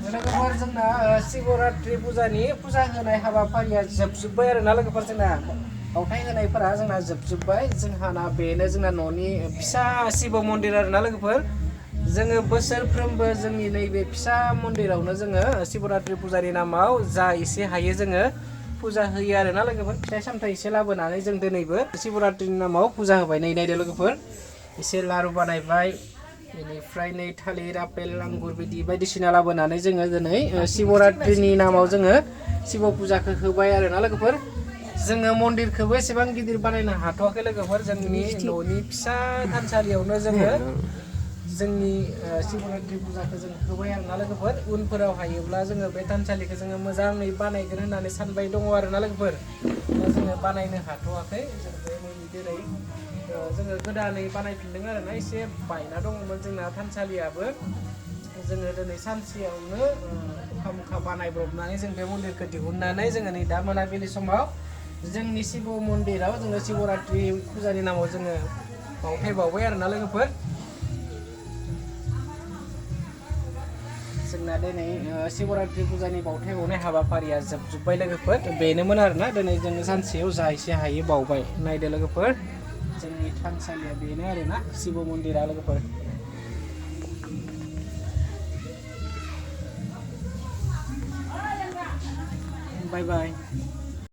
लोगोफोर जोंना शिवरात्रि पुजानि पुजा होनाय हाबाफारिया जोबजोब्बाय आरोना लोगोफोर जोंना बावथाय होनायफोरा जोंना जोबजोब्बाय जोंहाना बेनो जोंना न'नि फिसा शिव मन्दिर आरोना लोगोफोर जोङो बोसोरफ्रोमबो जोंनि नैबे फिसा मन्दिरावनो जोङो शिवरात्रि पुजानि नामाव जा एसे हायो जोङो पुजा होयो आरोना लोगोफोर फिथाइ सामथाइ एसे लाबोनानै जों दिनैबो शिवरात्रिनि नामाव पुजा होबाय नै नायदो लोगोफोर एसे लारु बानायबाय बेनिफ्राय नै थालिर आपेल आंगुर बिदि बायदिसिना लाबोनानै जोङो दिनै शिवरात्रिनि नामाव जोङो शिव पुजाखौ होबाय आरोना लोगोफोर जोङो मन्दिरखौबो एसेबां गिदिर बानायनो हाथ'वाखै लोगोफोर जोंनि न'नि फिसा थानसालियावनो जोङो जोंनि शिवरात्रि पुजाखौ जों होबाय आरोना लोगोफोर उनफोराव हायोब्ला जोङो बे थानसालिखौ जोङो मोजाङै बानायगोन होननानै सानबाय दङ आरोना लोगोफोर जोङो बानायनो हाथ'वाखै जों बे दिनै जोङो गोदानै बानायफिनदों आरोना एसे बायना दङमोन जोंना थानसालियाबो जोङो दिनै सानसेयावनो अखा मुखा बानायब्रबनानै जों बे मन्दिरखौ दिहुननानै जोङो नै दा मोनाबिलि समाव जोंनि शिव मन्दिराव जोङो शिवरात्रि पुजानि नामाव जोङो बावथाय बावबाय आरोना लोगोफोर जोंना दिनै शिवरात्रि पुजानि बावथाय बावनाय हाबाफारिया जोबजोब्बाय लोगोफोर बेनोमोन आरोना दिनै जोङो सानसेयाव जा एसे हायो बावबाय नायदो लोगोफोर जोंनि थानसालिया बेनो आरोना शिव मन्दिरा लोगोफोर बाय बाय